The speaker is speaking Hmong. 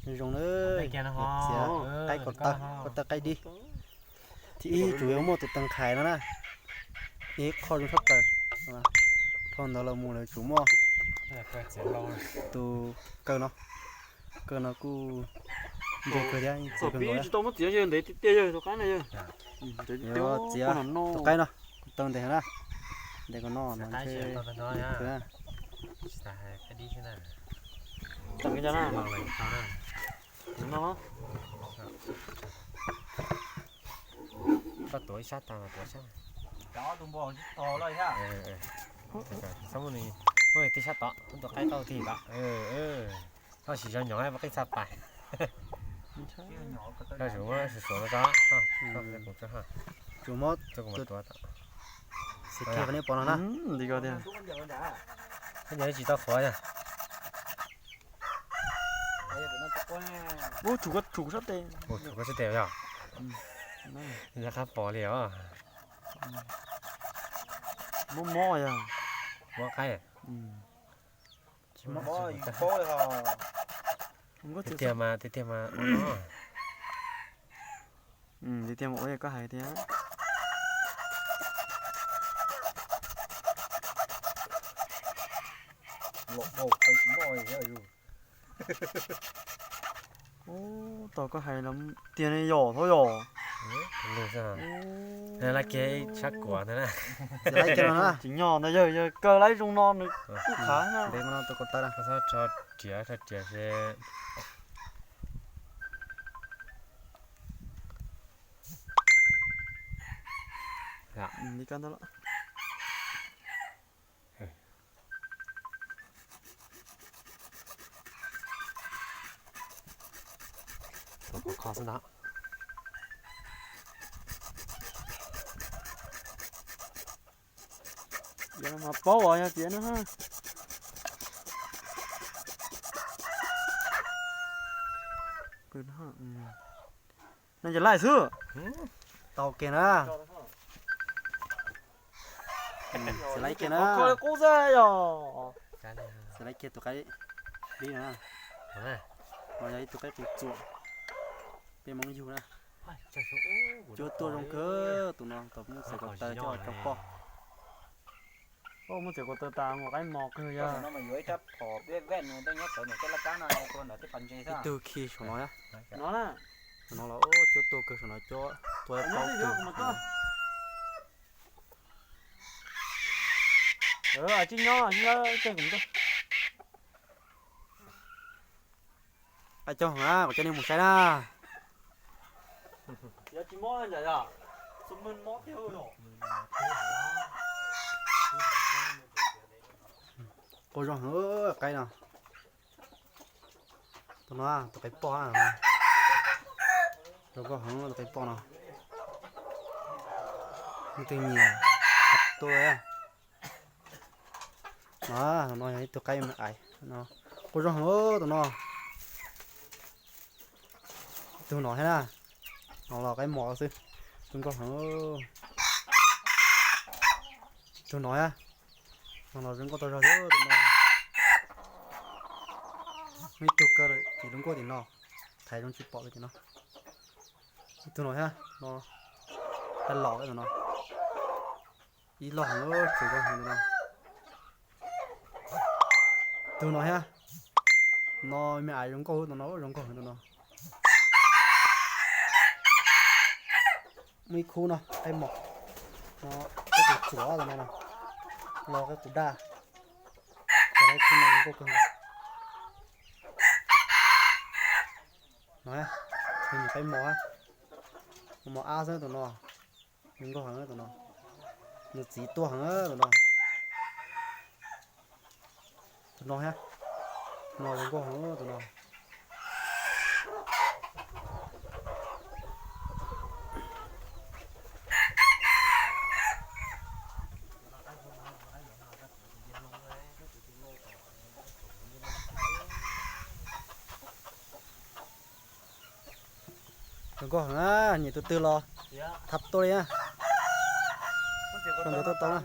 Zoo na, txiav qaib kom tawg, kom tawg qaib dib. Thib ib tsum yuav muaj tus tawg qhais no na, ib qho zoo tshaj plaws. Dhau ntawd los mus lawm tsum muaj tus kaw no, kaw no kuj ntse kawg thiab, txiav kawg nkaus. Tsis tau muab txiav yawg ntev tiag tiag yawg tus qaib na yawg. Txiav tus qaib no, tawg ntev na, ntev kom no no. Koj tuav ib sab tag mas tuav sab. Muab tib sab tod, muab tus qaib tau tig tod. Koj sim zoo nyob muab qij txha pais. Koj sim muab suav suav no tso. Kuv muab tuav tod. Xim kiag qhov nej pom no na. Koj nyob tsis tau qhuav yog. Ub, tsum koj, tsum koj sab tes. Ub, tsum koj sab tes yog. Yog qab pom li os. Mob mob yog. Mob qaib. Tiag tiag mas, tiag tiag mas ua no. Tiag tiag mas ua li koj hais tiag. Ub, tau koj hais los tiag ne yom, thaub yom. Laj kiag sab kuav ntag na. Tsis nyog ntag yawg, yawg kaw laib zoo no nws kuj khav na. Tso riav, tso riav seb. Li ko ntag los. Kho xwb ntag. Mas paub os, yog tias no. No ces laij xwb. Tau kiag na. Xav laij kiag na. Xav laij kiag tus qaib dib no. No yog ib tug qaib qus txuam peb Hmoob yug na. Cuab tuaj zoo kawg tus no, tau muab txiav ko taw coj tso poj. Muab txiav ko taw tas mus qaib mos kawg yog. Ib tug khi saum no, no los cuab tuaj kawg saum no, cuab tua plaub tug. Qaib coob heev na, kuv coj nej mus saib na. Quaj zoo heev qaib no. Tus no, tus qaib poj no. Zoo nkauj heev tus qaib poj no. Leej twg nyiam tuaj. No, no yog ib tug qaib me ais no. Quaj zoo heev tus no. Tus no thiab na. No los qaib mos xwb. Zoo nkauj heev. Tus no thiab. No los zoo nkauj tau zog thiab tus no. Muaj ib tug kaw lawm tim lub nkuaj tim no. Thaiv zoo tsis pom tim no. Tus no thiab, no tag los tus no. Ib log heev, txwm zoo heev tus no. Tus no thiab, no me ais zoo nkauj tus no, zoo nkauj heev tus no. Muaj ib khub no, qaib mos, no, qaib qus txuam tus no, los qaib qus daj, ib khub no zoo nkauj kawg nkaus. No, tus nyuam qaib mos, mos ab xwb tus no, zoo nkauj heev tus no, nws txiv tuaj heev tus no. Tus no thiab, no zoo nkauj heev tus no. Zoo nkauj heev na, nyiam tus twg los thab tuaj li na. Zoo nkauj tuaj tau na.